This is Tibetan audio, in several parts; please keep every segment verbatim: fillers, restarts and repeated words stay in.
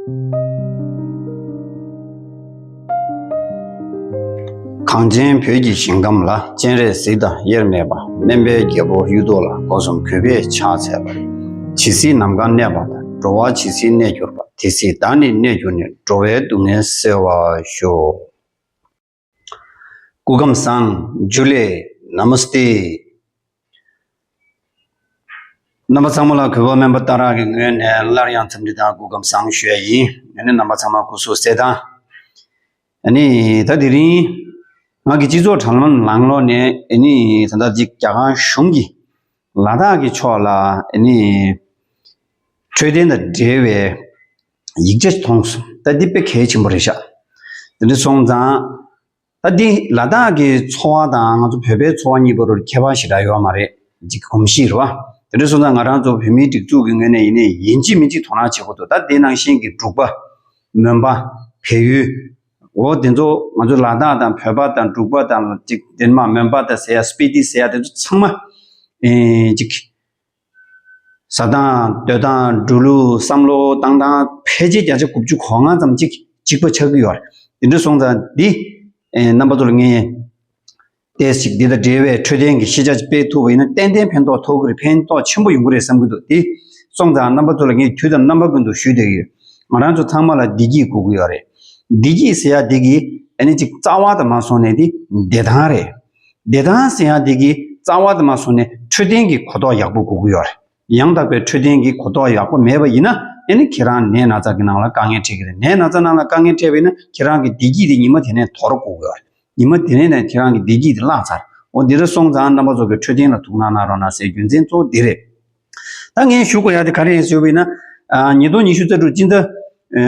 གངས་ཅན་བོད་ཀྱི་ཞིང་ཁམས་ལ། སྤྱན་རས་གཟིགས་དང་དབྱེར་མེད་པ། སྨན་པའི་རྒྱལ་པོ་གཡུ་ཐོག་ལ། སྒོ་གསུམ་གུས་པས་ཕྱག་འཚལ་ལོ། ཇི་སྲིད་ནམ་མཁའ་གནས་པ་དང་། འགྲོ་བ་ཇི་སྲིད་གནས་གྱུར་པ། དེ་སྲིད་བདག་ནི་གནས་གྱུར་ནས། འགྲོ་བའི་སྡུག་བསྔལ་སེལ་བར་ཤོག། སྐུ་ཁམས་བཟང་། ཇུ་ལེ། ན་མ་སྟེ། རྣམ་པ་ཚང་མ་ལ་གུས་པ་སྨན་པ་ཏཱ་ར་གི་ངོས་ནས་སླར་ཡང་འཚམས་འདྲི་དང་སྐུ་ཁམས་བཟང་ཞུ་ཡ་ཡིན། ཨ་ནི་རྣམ་པ་ཚང་མ་སྐུ་གཟུགས་གསལ་ཐང་། ཨ་ནི་ད་དེ་རིང་ང་གི་སྤྱི་ཚོགས་དྲ་ལམ་ནང་ལོགས་ནས། ཨ་ནི་ད་ལྟ་ཅིག་རྒྱ་གར་གཞུང་གིས་ལ་དྭགས་ཀྱི་ཕྱོགས་ལ། ཨ་ནི་འཕྲོད་བསྟེན་དང་འབྲེལ་བའི་ཡིག་ཆ་ཞིག་མཐོང་སོང་། ད་འདི་དཔེ་གལ་ཆེན་པོ་རེད་ཤག། དེ་འདྲ་སོང་ཙང་། ད་འདི་ལ་དྭགས་ཀྱི་འཚོ་བ་དང་ང་ཚོ་བོད་པའི་འཚོ་བ་གཉིས་བར་ཁྱད་པར་ཞེ་དྲག་ཡོད་མ་རེད། འཇིག་གོམས་གཤིས་རེད་བ། དེ་འདྲ་སོང་ཙང་ང་རང་ཚོ་བོད་མིའི་སྒྲིག་འཛུགས་ཀྱི་ངོས་ནས་ཡིན་ནའི་ཡིན་གཅིག་མིན་གཅིག་དོ་སྣང་བྱེད་དགོས་འདུག། ད་དེ་ནང་བཞིན་གྱི་འབྲུག་པ། མོན་པ། བལ་ཡུལ། འོ་དེ་ཚོ་ང་ཚོ་ལ་དྭགས་དང་བོད་པ་དང་འབྲུག་པ་དང་ཅིག་དེ་མ་མོན་པ་དང་ཟེར་ཡ། སྤི་ཏི་ཟེར་ཡ། དེ་ཚོ་ཚང་མ་ཨེ་ཅིག་བཟའ་སྟངས་སྡོད་སྟངས། འགྲོ་ལུགས། བསམ་བློ་བཏང་སྟངས། ཕལ་ཆེར་བརྒྱ་ཆ་དགུ་བཅུ་གོ་ལྔ་ཙམ་ཅིག་གཅིག་པ་ཆགས་ཀྱི་ཡོད་རེད། དེ་འདྲ་སོང་ཙང་འདི་ཨེ་རྣམ་པ་ཚོ་ལ་ངས་ཏོག་ཙམ་ཅིག་འདི་དང་འབྲེལ་བའི་འཕྲོད་བསྟེན་གྱི་ཤེས་བྱ་ཅིག་སྤེལ་ཐུབ་པ་ཡིན་ན་ཏན་ཏན་ཕན་ཐོགས་ཐོགས་ཀྱི་རེད། ཕན་ཐོགས་ཆེན་པོ་ཡོང་གི་རེད་བསམ་གྱི་འདུག། དེ་སོང་ཙང་རྣམ་པ་ཚོ་ལ་ངས་དུས་དང་རྣམ་པ་ཀུན་ཏུ་ཞུས་བསྡད་ཀྱི་ཡོད། ང་རང་ཚོ་ཚང་མ་ལ་བདེ་སྐྱིད་དགོས་ཀྱི་ཡོད་རེད། བདེ་སྐྱིད་ཟེར་ཡ་འདི་གི་ཨ་ནི་ཅིག་རྩ་བ་དང་མ་སོང་ནས་འདི་བདེ་ཐང་རེད། བདེ་ཐང་ཟེར་ཡ་འདི་གི་རྩ་བ་དང་མ་སོང་ནས་འཕྲོད་བསྟེན་གྱི་གོ་རྟོགས་ཡག་པོ་དགོས་ཀྱི་ཡོད་རེད། ཡང་དག་པའི་འཕྲོད་བསྟེན་གྱི་གོ་རྟོགས་ཡག་པོ་མེད་པ་ཡིན་ན། ཨ་ནི་ཁྱེད་རང་ནད་ན་ཚ་གི་ནང་ལ་དཀའ་ངལ་འཕྲད་ཀྱི་རེད། ནད་ན་ཚ་ནང་ལ་དཀའ་ངལ་འཕྲད་པ་ཡིན་ན་ཁྱེད་རང་གི་བདེ་སྐྱིད་དེ་ཉི་མ་དེ་ནས་དོར་དགོས་ཀྱི་ཡོད་རེད། ཉི་མ་དེ་ནས་ནས་ཁྱེད་རང་གི་བདེ་སྐྱིད་དེ་བརླག་ཚར། འོ་འདི་འདྲ་སོང་ཙང་རྣམ་པ་ཚོ་གི་འཕྲོད་བསྟེན་ལ་ཐུགས་སྣང་གནང་རོགས་གནང་ཟེར་རྒྱུ་མཚན་གཙོ་བོ་འདི་རེད། ད་ངས་ཞུ་དགོས་ཡ་དེ་ག་རེ་ཡིན་ཟེར་བ་ཡིན་ན། ཨ། ཉིས་སྟོང་ཉི་ཤུ་རྩ་དྲུག་སྤྱི་ཟླ་ཨ་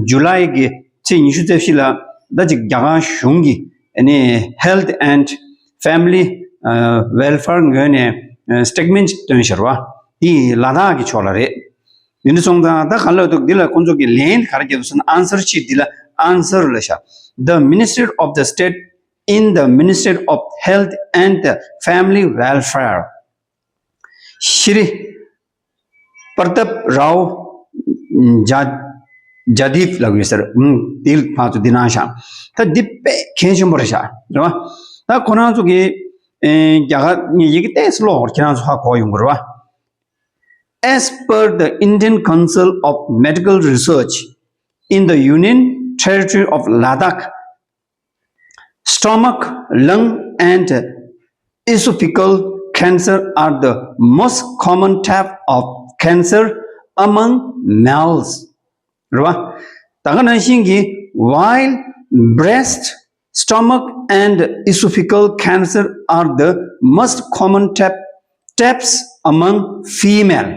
ཇུ་ལའི་གི་ཚེས་ཉི་ཤུ་རྩ་བཞི་ལ་ད་ཅིག་རྒྱ་གར་གཞུང་གིས་ཨ་ནི་Health and Family Welfare ངོས་ནས་ཨ་statement ཅིག་བཏོན་ཤར་བ། དེ་ལ་དྭགས་ཀྱི་ཕྱོགས་ལ་རེད། དེ་འདྲ་སོང་ཙང་ད་ག་ལ་འདུག། འདི་ལ་ཁོང་ཚོ་གི་ལན་ག་རེ་བརྒྱབ་སོང་ན། answer sheet འདི་ལ། answer ལ་ཤ། The Ministry of the State in the Ministry of Health and Family Welfare, Shri Pratap Rao Jadhav ལབ་ཡོད་ཟེར། ཨུམ། དེ་ཕར་ཚུར་འདི་གནང་ཤག། ད་འདི་དཔེ་གལ་ཆེན་པོ་རེད་ཤག། རེད་བ། ད་ཁོ་རང་ཚོ་གི་ཨེ་རྒྱ་གར་ཡི་གེ་ཏོག་ཙམ་ཀློག་ཁྱེད་རང་ཚོ་ཧ་གོ་ཡོང་གི་རེད་བ། As per the Indian Council of Medical Research in the Union Territory of Ladakh, stomach, lung, and esophageal cancer are the most common type of cancer among males. རེད་བ། ད་ག་ནང་བཞིན་གྱི། while breast, stomach, and esophageal cancer are the most common type, types among female.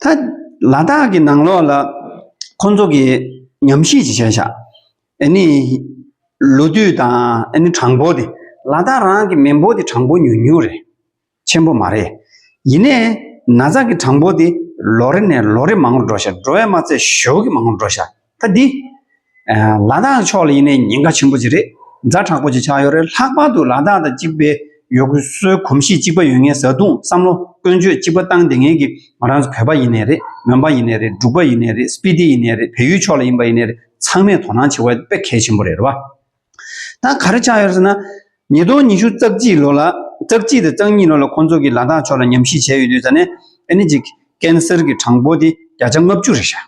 ད་ལ་དྭགས་ཀྱི་ནང་ལོགས་ལ་ཁོང་ཚོ་གིས་ཉམས་ཞིབ་ཅིག་བྱས་ཤག། ཨ་ནི་ལོ་དུས་དང་ཨ་ནི་གྲངས་འབོར་དེ། ལ་དྭགས་རང་གི་མི་འབོར་དེ་གྲངས་འབོར་ཉུང་ཉུང་རེད། ཆེན་པོ་མ་རེད། ཡིན་ནའི་ན་ཚ་གི་གྲངས་འབོར་དེ་ལོ་རེ་ནས་ལོ་རེ་མང་རུ་འགྲོ་ཤག། འགྲོ་བས་མ་ཚད་ཞེ་པོ་གི་མང་རུ་འགྲོ་ཤག། ད་འདི་ལ་དྭགས་ཕྱོགས་ལ་ཡིན་ནའི་ཉེན་ཁ་ཆེན་པོ་ཅིག་རེད། ཛ་དྲག་པོ་ཅིག་ཆགས་ཡོད་རེད། ལྷག་པར་དུ་ལ་དྭགས་དང་གཅིག་པའི་ཡུལ་སྲོལ་གོམས་གཤིས་གཅིག་པ་ཡོད་མཁན། བཟའ་བཏུང་། བསམ་བློ། ཀུན་སྤྱོད་གཅིག་པ་བཏང་བསྡད་མཁན་གྱི་ང་རང་ཚོ་བོད་པ་ཡིན་ནའི་རེད། མོན་པ་ཡིན་ནའི་རེད། འབྲུག་པ་ཡིན་ནའི་རེད། སྤི་ཏི་ཡིན་ནའི་རེད། བལ་ཡུལ་ཕྱོགས་ལ་ཡིན་པ་ཡིན་ནའི་རེད། ཚང་མས་དོ་སྣང་བྱེད་དགོས་དཔེ་གལ་ཆེན་པོ་རེད། རེད་བ། ད་ག་རེ་ཆགས་ཡོད་ཟེར་ན། ཉིས་སྟོང་ཉི་ཤུ་རྩ་གཅིག་ལོ་ལ། རྩ་གཅིག་དང་རྩ་གཉིས་ལོ་ལ་ཁོང་ཚོ་གིས་ལ་དྭགས་ཕྱོགས་ལ་ཉམས་ཞིབ་བྱས་ཡོད་དུས་ཙ་ནས། ཨ་ནི་ཅིག་ཀན་སར་གྱི་གྲངས་འབོར་དེ་བརྒྱ་ཆ་ལྔ་བཅུ་རེད་ཤག།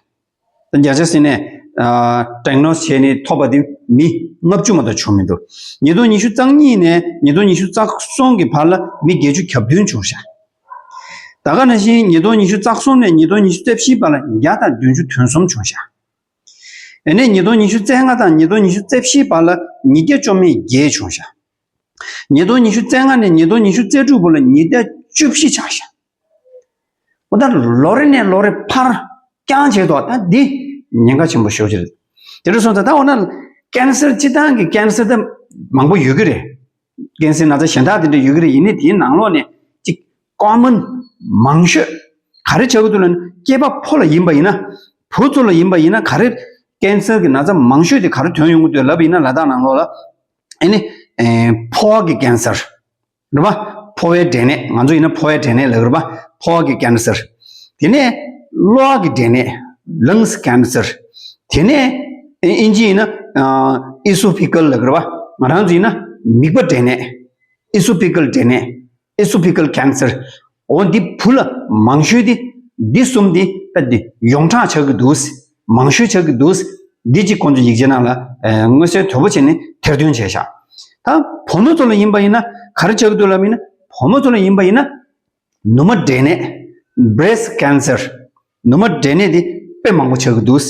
ད་བརྒྱ་ཆ་ཟེར་ནས་ཨ་ཌའི་གྷི་ནོ་སིས་བྱས་ནས་ཐོབ་པ་དེ་མི་ལྔ་བཅུ་མ་གཏོགས་བྱུང་མི་འདུག། ཉིས་སྟོང་ཉི་ཤུ་རྩ་གཉིས་ནས་ཉིས་སྟོང་ཉི་ཤུ་རྩ་གསུམ་གྱི་བར་ལ་མི་བརྒྱད་ཅུ་གྱ་བདུན་བྱུང་ཤག། ད་ག་ནང་བཞིན་ཉིས་སྟོང་ཉི་ཤུ་རྩ་གསུམ་ནས་ཉིས་སྟོང་ཉི་ཤུ་རྩ་བཞིའི་བར་ལ་བརྒྱ་དང་བདུན་ཅུ་དོན་གསུམ་བྱུང་ཤག། ཨ་ནི་ཉིས་སྟོང་ཉི་ཤུ་རྩ་ལྔ་དང་ཉིས་སྟོང་ཉི་ཤུ་རྩ་བཞིའི་བར་ལ་ཉིས་བརྒྱ་བཅོ་ལྔ་བརྒྱད་བྱུང་ཤག། ཉིས་སྟོང་ཉི་ཤུ་རྩ་ལྔ་ནས་ཉིས་སྟོང་ཉི་ཤུ་རྩ་དྲུག་བར་ལ་ཉིས་བརྒྱ་བཅུ་བཞི་ཆགས་ཤག། འོ་ད་ལོ་རེ་ནས་ལོ་རེ་འཕར་རྐྱང་བྱས་འདུག། ད་འདི་ཉེན་ཁ་ཆེན་པོ་ཞེ་པོ་ཅིག་རེད། དེ་འདྲ་སོང་ཙང་ད་འོ་ན་ཀན་སར་སྤྱིར་བཏང་གི་ཀན་སར་ད་མང་པོ་ཡོད་ཀྱི་རེད། ཀན་སར་ན་ཚ་གཞན་དག་དེ་འདྲ་ཡོད་ཀྱི་རེད། ཡིན་ནའི་དེའི་ནང་ལོགས་ནས་ཅིག་ཀོ་མོན་མང་ཤོས་ག་རེ་ཆགས་ཀྱི་འདུག་ལབ་ན། སྐྱེས་པ་ཕོ་ལ་ཡིན་པ་ཡིན་ན། བུ་ཚོ་ལ་ཡིན་པ་ཡིན་ན། ག་རེ་ཀན་སར་གྱི་ན་ཚ་མང་ཤོས་དེ་ག་རེ་ཐོན་ཡོང་གི་འདུག་ལབ་པ་ཡིན་ན། ལ་དྭགས་ནང་ལོགས་ལ་ཨ་ནི་ཨེ་ཕོ་བ་གི་ཀན་སར། རེད་བ། ཕོ་བའི་འབྲས་ནད། ང་ཚོ་ཡིན་ན་ཕོ་བའི་འབྲས་ནད་ལབ་ཀྱི་རེད་བ། ཕོ་བ་གི་ཀན་སར། དེ་ནས་གློ་བ་གི་འབྲས་ནད། lungs cancer། དེ་ནས་ཨིན་ཇི་ཡིན་ན་ཨ་esophageal ལབ་ཀྱི་རེད་བ། ང་རང་ཚོ་ཡིན་ན་མིད་པ་འབྲས་ནད། Esophageal འབྲས་ནད། Esophageal cancer། འོ་འདི་བུ་ལ་མང་ཤོས་འདི་འདི་གསུམ་འདི་ད་འདི་ཡོངས་གྲགས་ཆགས་ཀྱི་འདུག་མང་ཤོས་ཆགས་ཀྱི་འདུག་འདི་གཅིག་ཁོང་ཚོ་ཡིག་ཆ་ནང་ལ་ཨ་མངོན་གསལ་དོད་པོ་བྱས་ནས་ཐེར་འདོན་བྱས་ཤག་ད་བུ་མོ་ཚོ་ལ་ཡིན་པ་ཡིན་ན་ག་རེ་ཆགས་ཀྱི་འདུག་ལབ་ཡིན་ན། བུ་མོ་ཚོ་ལ་ཡིན་པ་ཡིན་ན་ནུ་མ་འབྲས་ནད། breast cancer། ནུ་མ་འབྲས་ནད་འདི་དཔེ་མང་པོ་ཆགས་ཀྱི་འདུག་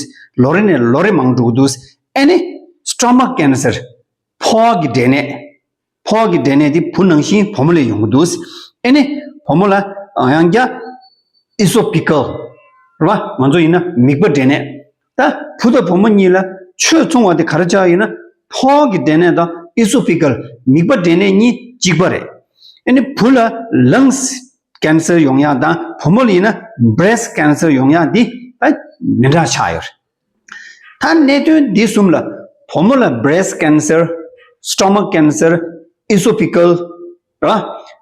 ལོ་རེ་ནས་ལོ་རེ་མང་འགྲོ་གི་འདུག་ཨ་ནི་stomach cancer། ཕོ་བ་གི་འབྲས་ནད། ཕོ་བ་གི་འབྲས་ནད་འདི་བུ་ནང་བཞིན་བུ་མོ་ལ་ཡོང་གི་འདུག་ཨ་ནི་བུ་མོ་ལ་ཡང་བསྐྱར་esophageal རེད་བ། ང་ཚོ་ཡིན་ན་མིད་པ་འབྲས་ནད། ད་བུ་དང་བུ་མོ་གཉིས་ལ་ཆོས་མཚུངས་པ་དེ་ག་རེ་ཆགས་ཡོད་ན། ཕོ་བ་གི་འབྲས་ནད་དང་esophageal མིད་པ་འབྲས་ནད་གཉིས་གཅིག་པ་རེད། ཨ་ནི་བུ་ལ་lungs cancer ཡོང་ཡག་དང་བུ་མོ་ལ་ཡིན་ན་breast cancer ཡོང་ཡག་འདི་ད་མི་འདྲ་ཆགས་ཡོད་རེད། ད་གནད་དོན་འདི་གསུམ་ལ་བུ་མོ་ལ་breast cancer། stomach cancer། esophageal ར།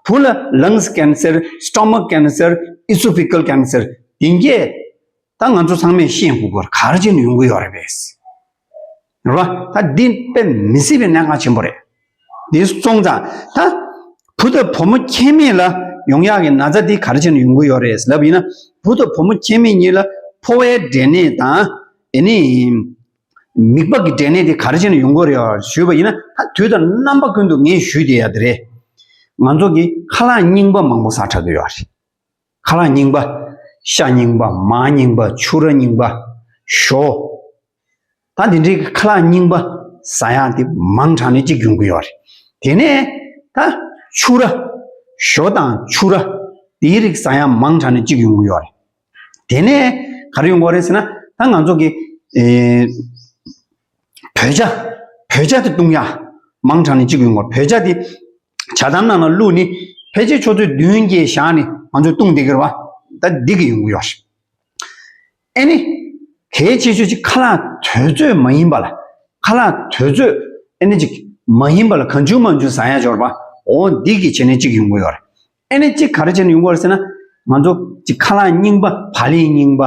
བུ་ལ་lungs cancer། stomach cancer། esophageal cancer འདི་གས་ད་ང་ཚོ་ཚང་མས་ཤེས་དགོས་པར་ག་རེ་བྱས་ནས་ཡོང་གི་ཡོད་རེད་པས། ར། ད་འདི་དཔེ་མི་སྲིད་པའི་གནད་འགག་ཆེན་པོ་རེད། འདི་སོང་ཙང་ད་བུ་དང་བུ་མོ་ཁྱད་མེད་ལ་ཡོང་ཡག་གི་ན་ཚ་འདི་ག་རེ་བྱས་ནས་ཡོང་གི་ཡོད་རེད་ལབ་ཡིན་ན། བུ་དང་བུ་མོ་ཁྱད་མེད་གཉིས་ལ་ཕོ་བའི་འབྲས་ནད་དང་ཨེ་ནི་མིད་པ་གི་འབྲས་ནད་དེ་ག་རེ་བྱས་ནས་ཡོང་གི་ཡོད་རེད་ཞུས་པ་ཡིན་ན། ད་དུས་དང་རྣམ་པ་ཀུན་ཏུ་ངས་ཞུས་བསྡད་ཡ་དེ་རེད། ང་ཚོ་གི་ཁ་ལག་རྙིང་པ་མང་པོ་ཟ་དྲག་གི་ཡོད་རེད། ཁ་ལག་རྙིང་པ། ཤ་རྙིང་པ། མར་རྙིང་པ། ཕྱུར་ར་རྙིང་པ། ཞོ། ད་འདི་འདྲའི་ཁ་ལག་རྙིང་པ་ཟ་ཡག་དེ་མང་དྲགས་ནས་གཅིག་ཡོང་གི་ཡོད་རེད། དེ་ནས་ད་ཕྱུར་ར། ཞོ་དང་ཕྱུར་ར། དེའི་རིགས་ཟ་ཡག་མང་དྲགས་ནས་གཅིག་ཡོང་གི་ཡོད་རེད། དེ་ནས་ག་རེ་ཡོང་གི་རེད་ཟེར་ན། ད་ང་ཚོ་གི་ཨེ་བོད་ཇ། བོད་ཇ་དེ་བཏུང་ཡག་མང་དྲགས་ནས་གཅིག་ཡོང་གི་ཡོད་རེད། བོད་ཇ་དེ་ཇ་དམ་ནང་ལ་བླུགས་ནས་ཕལ་ཆེར་ཆུ་ཚོད་བདུན་བརྒྱད་བཞག་ནས་ང་ཚོས་བཏུང་བསྡད་ཀྱི་རེད་བ། ད་འདི་གི་ཡོང་གི་ཡོད་རེད། ཨེ་ནི། གལ་ཆེ་ཤོས་ཅིག་ཁ་ལག་དུས་ཚོད་མ་ཡིན་པ་ལ། ཁ་ལག་དུས་ཚོད་ཨེ་ནི་ཅིག་མ་ཡིན་པ་ལ་གང་བྱུང་མང་བྱུང་ཟ་ཡ་འབྱོར་པ། འོ་འདི་གི་བྱས་ནས་གཅིག་ཡོང་གི་ཡོད་རེད། ཨེ་ནི་གཅིག་ག་རེ་བྱས་ནས་ཡོང་གི་ཡོད་རེད་ཟེར་ན། ང་ཚོ་ཅིག་ཁ་ལག་རྙིང་པ། བག་ལེབ་རྙིང་པ།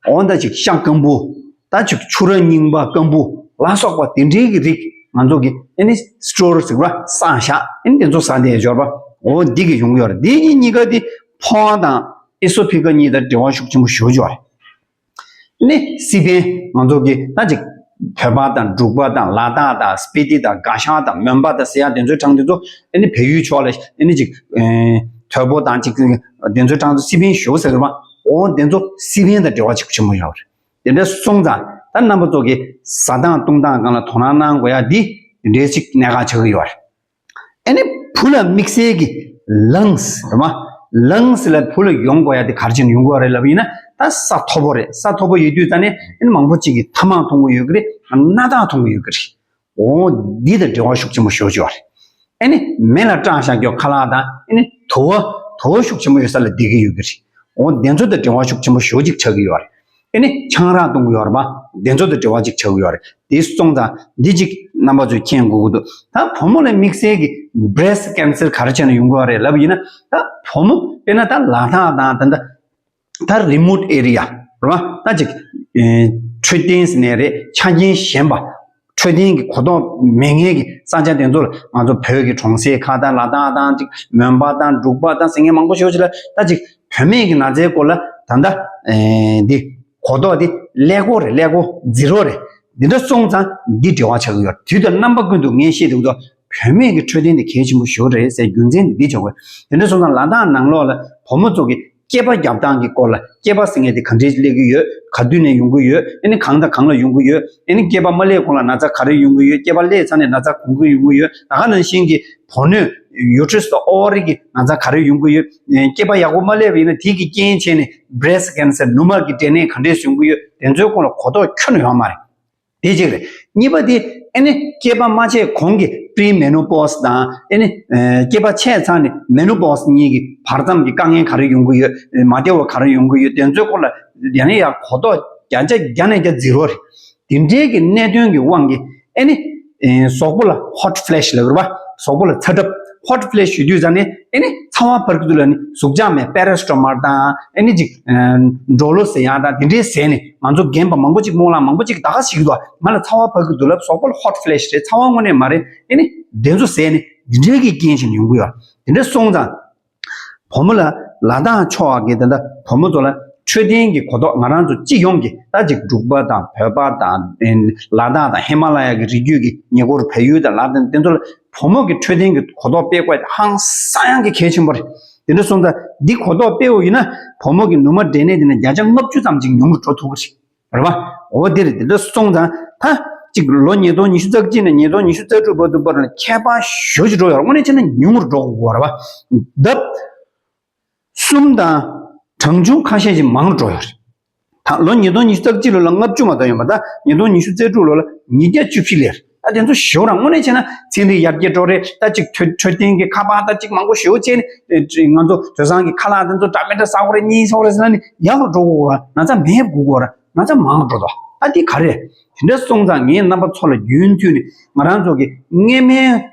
འོ་ད་ཅིག་ཤ་སྐམ་པོ། ད་ཅིག་ཕྱུར་ར་རྙིང་པ་སྐམ་པོ་ལ་སོགས་པ་དེ་འདྲའི་གི་རིགས་ང་ཚོ་གི་ཨེ་ནི་སི་ཊོར་ཟེར་བ་བསགས་བཞག་ཨེ་ནི་དེ་ཚོ་ཟ་བསྡད་ཡ་འབྱོར་པ། འོ་འདི་གི་ཡོང་གི་ཡོད་རེད། འདི་གཉིས་གཉིས་ཀ་དེ་ཕོ་བ་དང་ཨེ་སོ་ཕི་ཀ་གཉིས་དང་འབྲེལ་བ་ཤུགས་ཆེན་པོ་ཞེ་པོ་ཅིག་ཡོད་རེད། ནི་སི་པན་ང་ཚོ་གི་ད་ཅིག་བོད་པ་དང་འབྲུག་པ་དང་ལ་དྭགས་དང་སྤི་ཏི་དང་དགའ་ཤང་དང་མོན་པ་དང་ཟེར་ཡ་དེ་ཚོའི་གྲངས་དེ་ཚོ་ཨེ་ནི་བལ་ཡུལ་ཕྱོགས་ལ་ཨེ་ནི་ཅིག་ཨེ་དོལ་པོ་དང་ཅིག་དེ་ཚོའི་གྲངས་ཚོ་སི་པན་ཞེ་པོ་ཟེར་གི་རེད་པ། འོ་དེ་ཚོ་སི་པན་དང་འབྲེལ་བ་ཅིག་ཆེན་པོ་ཡོད་རེད། དེ་འདྲ་སོང་ཙང་ད་རྣམ་པ་ཚོ་གི་ཟ་སྟངས་བཏུང་སྟངས་སྒང་ལ་དོ་སྣང་གནང་དགོས་ཡ་འདི་དེ་འདྲའི་ཅིག་གནད་འགག་ཆགས་ཀྱི་ཡོད་རེད། ཨ་ནི་བུ་ལ་དམིགས་བསལ་གྱི་ལངས་རེད་མ། ལངས་ལ་བུ་ལ་ཡོང་དགོས་ཡ་དེ་ག་རེ་བྱས་ནས་ཡོང་དགོས་རེད་ལབ་ཡིན་ན། ད་ས་མཐོ་པོ་རེད། ས་མཐོ་པོ་ཡོད་དུས་ད་ནི་ཨ་ནི་མང་པོ་ཅིག་གིས་ཐ་མག་འཐུང་གི་ཡོད་ཀྱི་རེད། སྣ་ཐག་འཐུང་གི་ཡོད་ཀྱི་རེད། འོ་འདི་དང་འབྲེལ་བ་ཤུགས་ཆེན་པོ་ཞེ་པོ་ཅིག་ཡོད་རེད། ཨ་ནི་མེ་ལ་སྐྲག་བཞག་རྒྱུ་ཁ་ལག་དང་ཨ་ནི་དུ་བ། དུ་བ་ཤུགས་ཆེན་པོ་ཡོད་ས་ལ་བསྡད་ཀྱི་ཡོད་ཀྱི་རེད། འོ་དེ་ཚོ་དང་འབྲེལ་བ་ཤུགས་ཆེན་པོ་ཞེ་པོ་ཅིག་ཆགས་ཀྱི་ཡོད་རེད། ཨེ་ནི་ཆང་རག་བཏུང་གི་ཡོད་རེད་པ། དེ་ཚོ་དང་འབྲེལ་བ་ཅིག་ཆགས་ཀྱི་ཡོད་རེད། དེ་སོང་ཙང་འདི་ཅིག་རྣམ་པ་ཚོས་མཁྱེན་དགོས་ཀྱི་འདུག་ད་བུ་མོ་ལ་དམིགས་བསལ་གྱི་breast cancer ག་རེ་བྱས་ནས་ཡོང་གི་ཡོད་རེད་ལབ་ཡིན་ན། ད་བུ་མོ་དཔེར་ན་ད་ལ་དྭགས་དང་ད་ད་ད་remote area རེད་པ། ད་ཅིག་ཨེ་འཕྲོད་བསྟེན་ཟེར་ནའི་རེད། ཆ་རྐྱེན་ཞན་པ། འཕྲོད་བསྟེན་གྱི་གོ་རྟོགས་མེད་མཁན་གྱི་ས་ཆ་དེ་ཚོ་ལ། ང་ཚོ་བོད་ཀྱི་གྲོང་གསེབ་ཁག་དང་ལ་དྭགས་དང་ཅིག་མོན་པ་དང་འབྲུག་པ་དང་ཟེར་མཁན་མང་པོ་ཞེ་པོ་ཅིག་ལ་ད་ཅིག་བུད་མེད་ཀྱི་ན་ཚའི་སྐོར་ལ་ད་ལྟ་ཨེ་འདི་གོ་རྟོགས་འདི་ཀླད་ཀོར་རེད། ཀླད་ཀོར་zero རེད། འདི་འདྲ་སོང་ཙང་འདི་འབྲེལ་བ་ཆགས་ཀྱི་ཡོད། དུས་དང་རྣམ་པ་ཀུན་ཏུ་ངས་བཤད་དུས་ཚོ་བུད་མེད་ཀྱི་འཕྲོད་བསྟེན་དེ་གལ་ཆེན་པོ་ཞེ་པོ་རེད་ཟེར་རྒྱུ་མཚན་འདི་འདི་བྱ་དགོས། དེ་འདྲ་སོང་ཙང་ལ་དྭགས་ནང་ལོགས་ལ་བུ་མོ་ཚོ་གི་སྐྱེས་པ་རྒྱབ་སྟངས་ཀྱི་སྐོར་ལ། སྐྱེས་པ་ཟེར་མཁན་དེ་ག་འདྲས་སླེབས་ཀྱི་ཡོད། ག་དུས་ནས་ཡོང་གི་ཡོད། ཨེ་ནི་གང་དང་གང་ལ་ཡོང་གི་ཡོད། ཨེ་ནི་སྐྱེས་པ་མ་སླེབས་གོང་ལ་ན་ཚ་ག་རེ་ཡོང་གི་ཡོད། སྐྱེས་པ་སླེབས་ཚར་ནས་ན་ཚ་གང་གི་ཡོང་གི་ཡོད། ད་ག་ནང་བཞིན་གྱི་བུ་སྣོད་uterus དང་ཨོ་ཝ་རི་གི་ན་ཚ་ག་རེ་ཡོང་གི་ཡོད། ཨེ་སྐྱེས་པ་ཡག་པོ་མ་སླེབས་པ་ཡིན་ན་དེ་གི་རྐྱེན་བྱས་ནས་breast cancer ནུ་མ་གི་འབྲས་ནད་ག་འདྲས་ཡོང་གི་ཡོད། དེ་ཚོའི་སྐོར་ལ་གོ་རྟོགས་ཁྱོན་ནས་ཡོད་མ་རེད། དེ་གཅིག་རེད། གཉིས་པ་དེ་ཨེ་ནི་སྐྱེས་པ་མ་བྱས་གོང་གི་pre menopause དང་ཨེ་ནི་ཨེ་སྐྱེས་པ་བྱས་ཚར་ནས་menopause གཉིས་ཀྱི་བར་མཚམས་ཀྱི་དཀའ་ངལ་ག་རེ་ཡོང་གི་ཡོད། མ་བདེ་བ་ག་རེ་ཡོང་གི་ཡོད། དེ་ཚོའི་སྐོར་ལ་ཡང་ནས་ཡང་གོ་རྟོགས་བརྒྱ་ཆ་བརྒྱ་ནས་བརྒྱ་zero རེད། དེ་འདྲའི་གི་གནད་དོན་གྱི་དབང་གིས་ཨེ་ནི་ཨེ་གཟུགས་པོ་ལ་hot flash ལབ་རེད་པ། གཟུགས་པོ་ལ་ཚ་གྲབས། hot flash ཞུ་དུས་ཙང་ནས་ ཨེ་ནི་ཚ་བ་འཕར་གྱི་འདུག་ལབ་ནི་ཟུག་གཅོག་མེད་པེ་ར་སི་ཊ་མོལ་དང་ཨེ་ནི་ཅིག་ཨ་ཌོ་ལོ་ཟེར་ཡག་དང་དེ་འདྲའི་ཟས་ནི་ང་ཚོ་རྒན་པ་མང་པོ་ཅིག་སྨོན་ལམ་མང་པོ་ཅིག་ད་ག་ཞིག་འདུག་ང་ལ་ཚ་བ་འཕར་གྱི་འདུག་ལབ་སོག་པོ་ལ་ཧོ་ཊི་ཕི་ལེ་ཤི་རེད། ཚ་བ་དངོས་གནས་མ་རེད། ཨེ་ནི་དེ་ཚོ་ཟས་ནི་དེ་འདྲའི་གི་རྐྱེན་བྱས་ནས་ཡོང་གི་ཡོད། དེ་འདྲ་སོང་ཙང་། བུ་མོ་ལ་ལ་དྭགས་ཕྱོགས་ཀྱི་དེ་འདྲ་བུ་མོ་ཚོ་ལ་འཕྲོད་བསྟེན་གྱི་གོ་རྟོགས་ང་རང་ཚོ་སྤྱི་ཡོངས་ཀྱི་ད་ཅིག་འབྲུག་པ་དང་བོད་པ་དང་ལ་དྭགས་དང་ཧི་མ་ལ་ཡ་གི་རི་རྒྱུད་ཀྱི་ཉེ་འཁོར་བལ་ཡུལ་དང་ལ་དྭགས་དེ་ཚོ་ལ་བུ་མོ་གི་འཕྲོད་བསྟེན་གྱི་གོ་རྟོགས་སྤེལ་དགོས་ཧང་སང་ཡང་གི་གལ་ཆེན་པོ་རེད། དེ་འདྲ་སོང་ཙང་འདི་གོ་རྟོགས་སྤེལ་བ་ཡིན་ན་བུ་མོ་གི་ནུ་མ་འབྲས་ནད་དེ་ནི་བརྒྱ་ཆ་ལྔ་བཅུ་ཙམ་ཅིག་ཉུང་རུ་འགྲོ་ཐུབ་ཀྱི་རེད། རེད་པ། འོ་དེ་རེད། དེ་འདྲ་སོང་ཙང་ད་གཅིག་ལོ་ཉིས་སྟོང་ཉི་ཤུ་རྩ་གཅིག་ནས་ཉིས་སྟོང་ཉི་ཤུ་རྩ་དྲུག་བར་དུ་བར་ལ་ཁྱད་པར་ཞེ་པོ་ཅིག་འགྲོ་ཡོད་རེད། དངོས་གནས་བྱས་ན་ཉུང་རུ་འགྲོ་དགོས་རེད་པ། ལྡབ་གསུམ་དང་གྲངས་ཆུང་ཁ་ཤས་ཅིག་མང་རུ་འགྲོ་ཡོད་རེད། ད་ལོ་ཉིས་སྟོང་ཉི་ཤུ་རྩ་གཅིག་ལོ་ལ་ལྔ་བཅུ་མ་གཏོགས་ཡོད་མ་རེད། ད་ཉིས་སྟོང་ཉི་ཤུ་རྩ་དྲུག་ལོ་ལ་ཉིས་བརྒྱ་བཅུ་བཞི་སླེབས་རེད། ད་དེ་ཚོ་ཞེ་པོ་རང་དངོས་གནས་བྱས་ན་ཚན་རིག་ཡར་རྒྱས་འགྲོ་རེད། ད་ཅིག་འཕྲོད་འཕྲོད་བསྟེན་གྱི་ཁ་པར་ད་ཅིག་མང་པོ་ཞེ་པོ་བྱས་ནས་ང་ཚོ་དེང་སང་གི་ཁ་ལག་དེ་ཚོ་འདྲ་མི་འདྲ་ཟ་དགོས་རེད། གཉིས་ཟ་དགོས་རེད་ཟེར་ན་ནི་ཡག་རུ་འགྲོ་དགོས་རེད། ན་ཚ་མེད་དགོས་རེད། ན་ཚ་མང་འགྲོ་དོ། ཨ་འདི་ག་རེ། དེ་འདྲ་སོང་ཙང་ངས་རྣམ་པ་ཚོ་ལ་རྒྱུན་མཐུད་ནས་ང་རང་ཚོ་གི་སྔོན་མའི་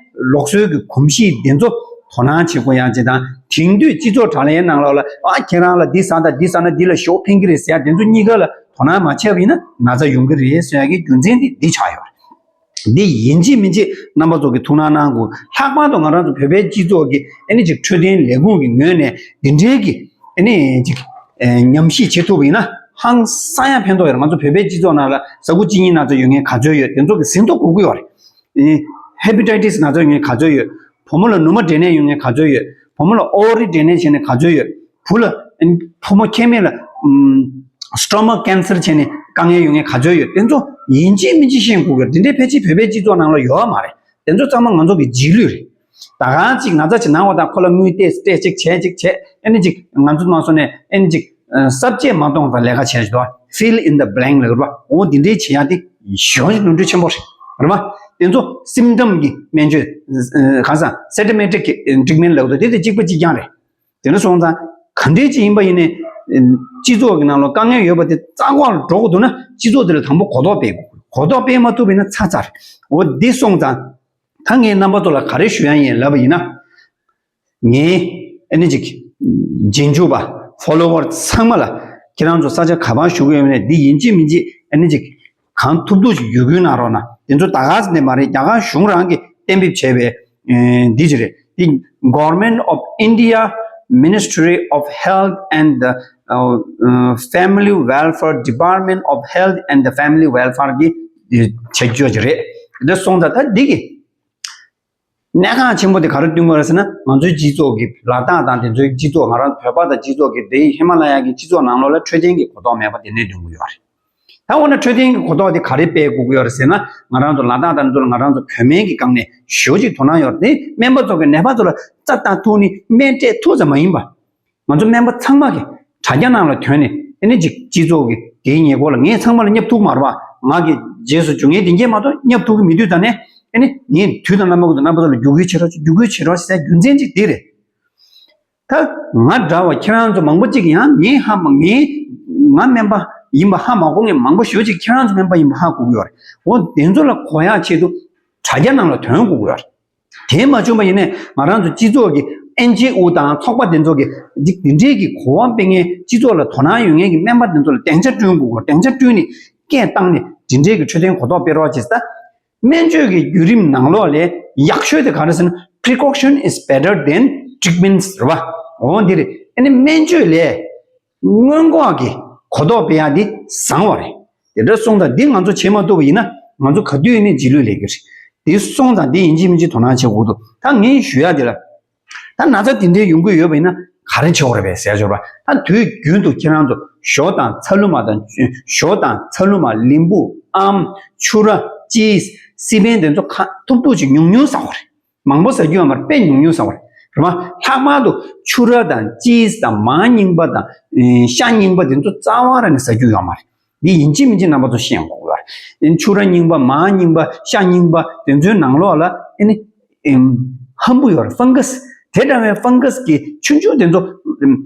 ལུགས་སྲོལ་གྱི་གོམས་གཤིས་དེ་ཚོ་དོ་སྣང་བྱེད་དགོས་ཡག་ཅིག་དང་། དེང་དུས་སྤྱི་ཚོགས་དྲ་ལམ་ནང་ལོགས་ལ་ཨ་ཁྱེད་རང་ལ་འདི་ཟ་དང་འདི་ཟ་ན་འདི་ལ་ཞོགས་ཕན་གྱི་རེད་ཟེར་ཡག་དེ་ཚོ་གཉིས་ཀ་ལ་དོ་སྣང་མ་བྱས་པ་ཡིན་ན་ན་ཚ་ཡོང་གི་རེད་ཟེར་ཡག་གི་རྒྱུ་མཚན་དེ་འདི་ཆགས་ཡོད་རེད། འདི་ཡིན་གཅིག་མིན་གཅིག་རྣམ་པ་ཚོ་གི་ཐུགས་སྣང་གནང་དགོས། ལྷག་པར་དུ་ང་རང་ཚོ་བོད་པའི་སྤྱི་ཚོགས་ཀྱི་ཨ་ནི་ཅིག་འཕྲོད་བསྟེན་ལས་ཁུངས་ཀྱི་ངོས་ནས་འདི་འདྲའི་གི་ཨ་ནི་ཅིག་ཨེ་ཉམས་ཞིབ་བྱེད་ཐུབ་པ་ཡིན་ན་ཧང་སང་ཡང་ཕན་ཐོགས་ཡོད་རེད། ང་ཚོ་བོད་པའི་སྤྱི་ཚོགས་ནང་ལ་ཟ་ཁུ་གཅིན་སྙི་ན་ཚ་ཡོད་མཁན་ག་ཚོད་ཡོད། དེ་ཚོ་གི་ཟིན་ཐོ་གོ་གི་ཡོད་རེད། ཨེ་ཧེ་པ་ཊའི་ཊི་སི་ན་ཚ་ཡོད་མཁན་ག་ཚོད་ཡོད། བུ་མོ་ལ་ནུ་མ་འབྲས་ནད་ཡོད་མཁན་ག་ཚོད་ཡོད། བུ་མོ་ལ་ཨོ་ཝ་རི་འབྲས་ནད་བྱས་ནས་ག་ཚོད་ཡོད། བུ་ལ་ཨེ་བུ་མོ་ཁྱད་མེད་ལ་ཨུམ་སི་ཊོ་མག་ཀེན་སར་བྱས་ནས་དཀའ་ངལ་ཡོད་མཁན་ག་ཚོད་ཡོད། དེ་ཚོ་ཡིན་གཅིག་མིན་གཅིག་ཤེས་དགོས་ཀྱི་རེད། དེ་འདྲའི་ཕལ་ཆེར་བོད་པའི་སྤྱི་ཚོགས་ནང་ལ་ཡོད་མ་རེད། དེ་ཚོ་ཚང་མ་ང་ཚོ་གི་རྗེས་ལུས་རེད། ད་གང་ཅིག་ན་ཚ་ཅིག་ན་བ་དང་ཁོ་ལ་དངུལ་སྤྲད་སྤྲད་ཅིག་བྱས་ཅིག་བྱས། ཨ་ནི་ཅིག་ང་ཚོ་མ་སོང་ནས་ཨ་ནི་ཅིག་ཨ་གསར་བརྗེ་མ་གཏོང་བར་ལས་ཀ་བྱས་ཅིག་དོ། ཕིལ་ཨིན་ད་བྷ་ལེང་ལབ་རེད་པ། འོ་འདི་འདྲའི་བྱེད་ཡག་དེ་ཞེ་པོ་ཅིག་ནོར་འཁྲུལ་ཆེན་པོ་རེད། རེད་པ། དེ་ཚོ་སིམ་ཊམ་གི་སྨན་བཅོས་ཨ་གང་ཟག་སིམ་ཊོ་མེ་ཊིག་གི་ཊི་རིཊ་མེན་ཊི་ལབ་འདུག་དེ་དེ་གཅིག་པ་གཅིག་རྐྱང་རེད། དེ་འདྲ་སོང་ཙང་ག་འདྲས་ཅིག་ཡིན་པ་ཡིན་ནའི་སྤྱི་ཚོགས་ཀྱི་ནང་ལ་དཀའ་ངལ་ཡོད་པ་དེ་རྩ་འགོག་ལ་འགྲོ་དགོས་འདུག་ན་སྤྱི་ཚོགས་དེ་ལ་དང་པོ་གོ་རྟོགས་སྤེལ་དགོས། གོ་རྟོགས་སྤེལ་མ་ཐུབ་པ་ཡིན་ན་ཚར་ཚར་རེད། འོ་འདི་སོང་ཙང་ད་ངས་རྣམ་པ་ཚོ་ལ་ག་རེ་ཞུ་ཡ་ཡིན་ལབ་པ་ཡིན་ན། ངའི་ཨ་ནི་ཅིག་རྗེས་འཇུག་པ་ཕོ་ལོ་ཝར་ཚང་མ་ལ་ཁྱེད་རང་ཚོ་ས་ཆ་ག་པར་བཞུགས་ཡོད་ནས་འདི་ཡིན་གཅིག་མིན་གཅིག་ཨ་ནི་ཅིག་གང་ཐུབ་ཐུབ་ཅིག་བརྒྱུད་སྐུལ་གནང་རོགས་གནང་། དེ་ཚོ་ད་ག་ཟེ་ནས་མ་རེད། རྒྱ་གར་གཞུང་རང་གིས་གཏན་འབེབས་བྱས་པའི་ཨེ་འདི་ཅིག་རེད། འདི་Government of India, Ministry of Health and the uh, uh, Family Welfare, Department of Health and the Family Welfare གིས་བྱེད་རྒྱུ་ཅིག་རེད། འདི་སོང་ཙང་ད་འདི་གི་གནད་འགག་ཆེན་པོ་དེ་ག་རེ་བསྟུན་དགོས་རེད་ཟེར་ན། ང་ཚོའི་སྤྱི་ཚོགས་ཀྱི་ལ་དྭགས་དང་དེ་ཚོའི་སྤྱི་ཚོགས་ང་རང་བོད་པ་དང་སྤྱི་ཚོགས་ཀྱི་དེའི་ཧི་མ་ལ་ཡ་གི་སྤྱི་ཚོགས་ནང་ལོགས་ལ་འཕྲོད་བསྟེན་གྱི་གོ་རྟོགས་མེད་པ་དེ་ནས་བསྟུན་དགོས་ཡོད་རེད། ད་འོ་ན་འཕྲོད་བསྟེན་གྱི་གོ་རྟོགས་དེ་ག་རེ་སྤེལ་དགོས་ཀྱི་ཡོད་རེད་ཟེར་ན། ང་རང་ཚོ་ལ་དྭགས་དང་དེ་ཚོ་ལ་ང་རང་ཚོ་བོད་སྨན་གྱི་སྒང་ནས་ཞེ་པོ་ཅིག་དོ་སྣང་ཡོད་རེད། དེ་སྨན་པ་ཚོ་གི་ནད་པ་ཚོ་ལ་རྩ་བཏང་ཐུབ་ནི་སྨན་སྤྲད་ཐུབ་ཙམ་མ་ཡིན་པ། ང་ཚོ་སྨན་པ་ཚང་མ་གིས་དྲ་རྒྱ་ནང་ལ་ཐོན་ནས་ཨ་ནི་ཅིག་སྤྱི་ཚོགས་ཀྱི་དེའི་ཉེ་འཁོར་ལ་ངས་ཚང་མ་ལ་བསྙབ་ཐུབ་མ་རེད་པ། ང་གི་རྗེས་སུ་འཇུག་མཁན་དེ་གས་མ་གཏོགས་བསྙབ་ཐུབ་ཀྱི་མེད་དུས་ད་ནས་ཨ་ནི་ངས་དུས་དང་རྣམ་པ་ཀུན་ཏུ་རྣམ་པ་ཚོ་ལ་བརྒྱུད་སྐུལ་བྱེད་རོགས་བརྒྱུད་སྐུལ་བྱེད་རོགས་ཟེར་རྒྱུ་མཚན་གཅིག་དེ་རེད། ད་ང་འདྲ་བ་ཁྱེད་རང་ཚོ་མང་པོ་གཅིག་ཡང་ངས་ཧ་མ་ངས་ང་སྨན་པ་ཡིན་པ་ཧ་མ་གོ་མཁན་མང་པོ་ཞེ་པོ་ཅིག་ཁྱེད་རང་ཚོ་སྨན་པ་ཡིན་པ་ཧ་གོ་གི་ཡོད་རེད། འོ་དེ་ཚོ་ལ་གོ་ཡག་ཆེད་དུ་དྲ་རྒྱ་ནང་ལ་ཐོན་དགོས་ཀྱི་ཡོད་རེད། དེ་མ་བྱུང་བ་ཡིན་ནའི་ང་རང་ཚོ་སྤྱི་ཚོགས་ཀྱི་ཨེན་ཇི་ཨོ་དང་ཚོགས་པ་དེ་ཚོ་གི་འདི་འདི་འདྲའི་གི་གོ་བ་སྤེལ་མཁན་སྤྱི་ཚོགས་ལ་དོ་སྣང་ཡོད་མཁན་གྱི་སྨན་པ་དེ་ཚོ་ལ་སྡིངས་ཆ་བསྐྲུན་དགོས་ཀྱི་ཡོད། སྡིངས་ཆ་བསྐྲུན་ནས་སྐད་བཏང་ནས་འདི་འདྲའི་གི་འཕྲོད་བསྟེན་གོ་རྟོགས་སྤེལ་རོགས་བྱེད་ཟེར། སྨན་བཅོས་ཀྱི་བརྒྱུད་རིམ་ནང་ལོགས་ལས་ཡག་ཤོས་དེ་ག་རེ་ཟེར་ན། Precaution is better than treatments རེད་པ། འོ་འདི་རེད། ཨ་ནི་སྨན་བཅོས་ལས་སྔོན་འགོག་གི་གོ་རྟོགས་སྤེལ་ཡག་འདི་བཟང་བ་རེད། དེ་འདྲ་སོང་ཙང་འདི་ང་ཚོ་བྱེད་མ་ཐུབ་པ་ཡིན་ན་ང་ཚོ་ག་དུས་ནས་རྗེས་ལུས་ལས་ཀྱི་རེད། དེ་སོང་ཙང་འདི་ཡིན་གཅིག་མིན་གཅིག་དོ་སྣང་བྱེད་དགོས་འདུག་ད་ངས་ཞུ་ཡག་འདི་ལ། ད་ན་ཚ་དེ་འདྲའི་ཡོང་གི་ཡོད་པ་ཡིན་ན་ག་རེ་བྱེད་དགོས་རེད་པས་ཟེར་ཞོར་བ། ད་དུས་རྒྱུན་དུ་ཁྱེད་རང་ཚོ་ཞོ་དང་ཚ་ལུ་མ་དང་ཞོ་དང་ཚ་ལུ་མ་ལིམ་བུ་ཨམ་ཆུ་ར་ཅིས་སི་པན་དེ་ཚོ་ཁ་ཐུབ་ཐུབ་ཅིག་ཉུང་ཉུང་ཟ་དགོས་རེད། མང་པོ་ཟ་རྒྱུ་ཡོད་མ་རེད། དཔེ་ཉུང་ཉུང་ཟ་དགོས་རེད། རེད་མ། ལྷག་པར་དུ་ཆུ་ར་དང་ཅིས་དང་མར་རྙིང་པ་དང་ཤ་རྙིང་པ་དེ་ཚོ་རྩ་བ་རང་ནས་ཟ་རྒྱུ་ཡོད་མ་རེད། འདི་ཡིན་གཅིག་མིན་གཅིག་རྣམ་པ་ཚོ་ཤེས་དགོས་པ་རེད། ཆུ་ར་རྙིང་པ་མར་རྙིང་པ་ཤ་རྙིང་པ་དེ་ཚོའི་ནང་ལོགས་ལ་ཨེ་ནི་ཧམ་བུ་ཡོད་རེད། ཕང་ག་སི། དེ་འདྲ་བའི་ཕང་ག་སི་གི་ཆུང་ཆུང་དེ་ཚོ་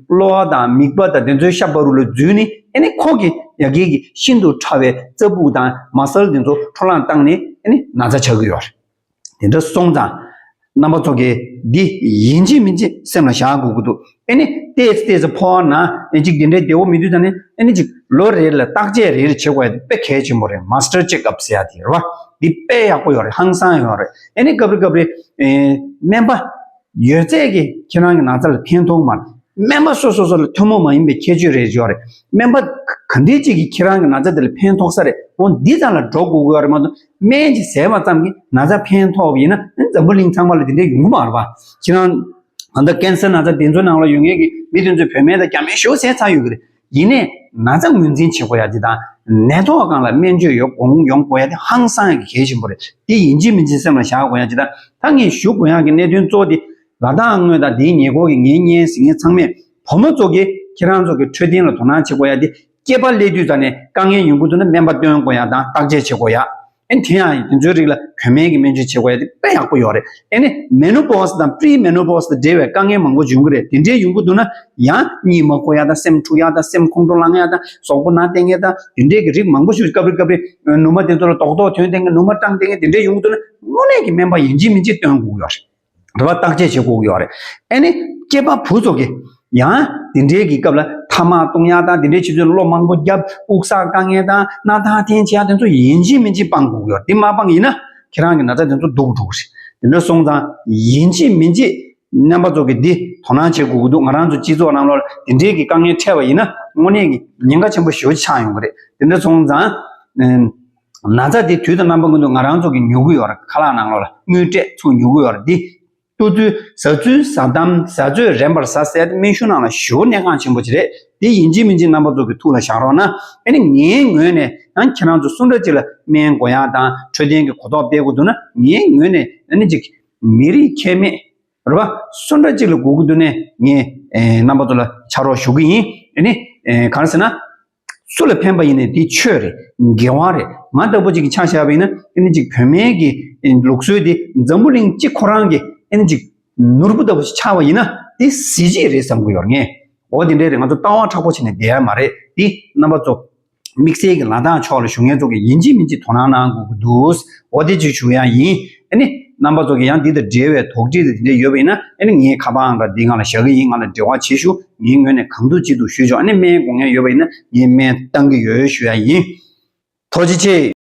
གློ་བ་དང་མིད་པ་དང་དེ་ཚོའི་ཤ་བ་རུ་ལ་འཛུལ་ནས་ཨེ་ནི་ཁོ་གི་ཡ་གི་གི་ཤིན་ཏུ་ཕྲ་བའི་རྩ་སྦུག་དང་མ་སལ་དེ་ཚོ་འཕྲོ་བརླག་བཏང་ནས་ཨེ་ནི་ན་ཚ་ཆགས་ཀྱི་ཡོད་རེད། དེ་འདྲ་སོང་ཙང་ རྣམ་པ་ཚོ་གིས་འདི་ཡིན་གཅིག་མིན་གཅིག་སེམས་ལ་བཞག་དགོས་ཀྱི་འདུག་ཨེ་ནི་ཏོག་ཙམ་ཏོག་ཙམ་ཕོ་བ་ན་ཨེ་ཅིག་འདི་འདྲའི་བདེ་བོ་མི་འདུག་ད་ནི་ཨེ་ནི་ཅིག་ལོ་རེ་ལ་བརྟག་དཔྱད་རེ་རེ་བྱེད་དགོས་ཡ་དེ་དཔེ་གལ་ཆེན་པོ་རེད། མ་སི་ཊར་ཅེག་ཨབ་ཟེར་ཡ་དེ་རེད་བ། འདི་དཔེ་ཡག་པོ་ཡོད་རེད། ཧང་སང་ཡོད་རེད། ཨེ་ནི་སྐབས་རེ་སྐབས་རེ་ཨེ་སྨན་པ་ཡོད་ཚད་ཀྱིས་ཁྱེད་རང་གི་ན་ཚ་ལ་ཕན་ཐོགས་མ་རེད། སྨན་པ་སོ་སོ་སོ་ལ་ཐུན་མོང་མ་ཡིན་པའི་ཁྱད་ཆོས་རེ་ཡོད་རེད། སྨན་པ་ག་འདྲས་ཅིག་གིས་ཁྱེད་རང་གི་ན་ཚ་དེ་ལ་ཕན་ཐོགས་ས་རེད། འོ་འདི་ཙམ་ལ་འགྲོ་དགོས་ཀྱི་ཡོད་རེད་མ་གཏོགས། སྨན་གྱིས་བཟས་པ་ཙམ་གྱིས་ན་ཚ་ཕན་ཐོགས་པ་ཡིན་ན་འཛམ་བུ་གླིང་ཚང་མ་ལ་དེ་འདྲས་ཡོང་གི་མ་རེད་པ། ཁྱེད་རང་ད་ལྟ་ཀན་སར་ན་ཚ་དེ་ཚོའི་ནང་ལ་ཡོད་མཁན་གྱི་མི་དེ་ཚོས་བོད་སྨན་དང་རྒྱ་སྨན་ཞེ་པོ་བཟས་ཚར་ཡོད་ཀྱི་རེད། ཡིན་ནའི་ན་ཚ་ངོས་འཛིན་བྱེད་དགོས་ཡ་དེ་དང་ནད་ཐོག་སྒང་ལ་སྨན་བཅོས་ཡོང་ཡོང་དགོས་ཡ་དེ་ཧང་སང་ཡ་གི་གལ་ཆེན་པོ་རེད། དེ་ཡིན་གཅིག་མིན་གཅིག་སེམས་ལ་བཞག་དགོས་ཡ་དེ་དང་། ད་ངས་ཞུ་དགོས་ཡ་གི་གནད་དོན་གཙོ་བོ་དེ་ལ་དྭགས་དངོས་དང་དེའི་ཉེ་འཁོར་གྱི་ངའི་གཉེན་ཟེར་མཁན་ཚང་མས་བུ་མོ་ཚོ་གིས་ཁྱེད་རང་ཚོ་གི་འཕྲོད་བསྟེན་ལ་དོ་སྣང་བྱེད་དགོས་ཡ་དེ། སྐྱེས་པ་སླེབས་དུས་ཙ་ནས་དཀའ་ངལ་ཡོང་གི་འདུག་ན་སྨན་པ་སྟོན་དགོས་ཡ་དང་བརྟག་དཔྱད་བྱེད་དགོས་ཡ། ཨེ་དེ་ཡང་དེ་ཚོའི་རིགས་ལ་བོད་སྨན་གྱི་སྨན་བཅོས་བྱེད་དགོས་ཡ་དེ་དཔེ་ཡག་པོ་ཡོད་རེད། ཨེ་ནི་མེ་ནོ་པོ་སི་དང་པི་རི་མེ་ནོ་པོ་སི་དང་འབྲེལ་བའི་དཀའ་ངལ་མང་པོ་ཡོང་གི་རེད། དེ་འདྲའི་ཡོང་གི་འདུག་ན་ཡང་གཉིད་མ་ཁུག་ཡ་དང་སེམས་འཁྲུག་ཡ་དང་སེམས་ཁོང་ཁྲོ་ལངས་ཡ་དང་གཟུགས་པོ་ན་བསྟེན་ཡ་དང་དེ་འདྲའི་གི་རིགས་མང་པོ་ཞིག་སྐབས་རེ་སྐབས་རེ་ནུ་མ་དེ་ཚོ་ལ་རྡོག་རྡོག་ཐོན་བསྟེན་གི་ནུ་མ་སྐྲངས་བསྟེན་གི་དེ་འདྲའི་ཡོང་གི་འདུག་ན་དངོས་གནས་ཀྱི་སྨན་པ་ཡིན་གཅིག་མིན་གཅིག་སྟོན་དགོས་ཀྱི་ཡོད་རེད། རེ་བ་བརྟག་དཔྱད་བྱེད་དགོས་ཀྱི་ཡོད་རེད། ཨེ་ནི་སྐྱེས་པ་བུ་ཚོ་གིས་ཡང་དེ་འདྲའི་གི་སྐབས་ལ་ཐ་མག་བཏུང་ཡག་དང་དེ་འདྲའི་ཆུ་ཚོད་གློ་མང་པོ་བརྒྱབ་དབུགས་བསགས་དཀའ་ངལ་དང་སྣ་ཐག་འཐེན་བྱེད་ཡག་དེ་ཚོ་ཡིན་གཅིག་མིན་གཅིག་སྤང་དགོས་ཀྱི་ཡོད་རེད། དེ་མ་སྤངས་ཡིན་ན་ཁྱེད་རང་གི་ན་ཚ་དེ་ཚོ་སྡུག་འགྲོ་གི་རེད། དེ་འདྲ་སོང་ཙང་ཡིན་གཅིག་མིན་གཅིག་རྣམ་པ་ཚོ་གིས་འདི་དོ་སྣང་བྱེད་དགོས་ཀྱི་འདུག་ང་རང་ཚོ་སྤྱི་ཚོགས་ནང་ལོགས་ལ་དེ་འདྲའི་གི་དཀའ་ངལ་འཕྲད་པ་ཡིན་ན་དངོས་གནས་ཀྱི་ཉེན་ཁ་ཆེན་པོ་ཞེ་པོ་ཆགས་ཡོང་གི་རེད། དེ་འདྲ་སོང་ཙང་། ན་ཚ་དེ་དུས་དང་རྣམ་པ་ཀུན་ཏུ་ང་རང་ཚོ་གིས་ཉོ་གི་ཡོད་རེད། ཁ་ལག་ནང་ལོགས་ལ་དངོས་སྤྲད་ཚུར་ཉོ་གི་ཡོད་རེད། འདི་ལྟོ་ཚུལ་ཟ་ཚུལ་ཟ་དམ་ཟ་ཚོད་རན་པར་ཟ་ཟེར་ཏེ་སྨན་གཞུང་ནང་ལ་ཞེ་པོ་གནད་འགག་ཆེན་པོ་ཅིག་རེད། དེ་ཡིན་གཅིག་མིན་གཅིག་རྣམ་པ་ཚོ་གིས་ཐུགས་ལ་བཞག་རོགས་གནང་། ཨ་ནི་ངའི་ངོས་ནས་ཡང་ཁྱེད་རང་ཚོ་སུ་འདྲ་ཅིག་ལ་སྨན་དགོས་ཡག་དང་འཕྲོད་བསྟེན་གྱི་གོ་རྟོགས་སྤེལ་དགོས་འདུག་ན་ངའི་ངོས་ནས་ཨ་ནི་ཅིག་མི་རིགས་ཁྱད་མེད་རེད་པ། སུ་འདྲ་ཅིག་ལ་དགོས་ཀྱི་འདུག་ནས་ངས་ཨེ་རྣམ་པ་ཚོ་ལ་ཕྱག་རོགས་ཞུ་གི་ཡིན། ཨ་ནི་ཨེ་གང་ཟེར་ན། སུ་ལ་ཕན་པ་ཡིན་ནའི་དེ་ཆོས་རེད། དགེ་བ་རེད། ང་ལྟ་བུ་ཅིག་གིས་ཆ་བཞག་པ་ཡིན་ན་ཨ་ནི་ཅིག་བོད་སྨན་གྱི་ལུགས་སྲོལ་དེ་འཛམ་བུ་གླིང་སྤྱི་ཁོ་རང་གི་ཨ་ནི་ཅིག་ནོར་བུ་ལྟ་བུ་ཞིག་ཆགས་པ་ཡིན་ན་དེ་གཟི་བརྗིད་རེད་བསམ་གྱི་ཡོད་ངས། འོ་དེ་འདྲའི་རེད། ང་ཚོ་ལྟ་བ་མཁྲེགས་པོ་བྱས་ནས་བསྡད་ཡ་མ་རེད། དེ་རྣམ་པ་ཚོ་དམིགས་བསལ་གྱི་ལ་དྭགས་ཕྱོགས་ལ་བཞུགས་མཁན་ཚོ་གིས་ཡིན་གཅིག་མིན་གཅིག་དོ་སྣང་གནང་དགོས་ཀྱི་འདུག་འོ་དེ་ཅིག་ཞུ་ཡ་ཡིན། ཨ་ནི་རྣམ་པ་ཚོ་གིས་ཡང་འདི་དང་འབྲེལ་བའི་དོགས་འདྲི་དང་དེ་འདྲ་ཡོད་པ་ཡིན་ན་ཨ་ནི་ངའི་ཁ་པར་ཨང་གྲངས་འདི་སྒང་ལ་བཞག་གི་ཡིན། ང་ལ་འབྲེལ་བ་བྱེད་ཤོག་ངའི་ངོས་ནས་གང་ཐུབ་ཅི་ཐུབ་ཞུས་ཆོག་ཨ་ནི་སྨན་དགོས་མཁན་ཡོད་པ་ཡིན་ན་ངས་སྨན་བཏང་གི་ཡོད་ཞུ་ཡ་ཡིན། ཐུགས་རྗེ་ཆེ།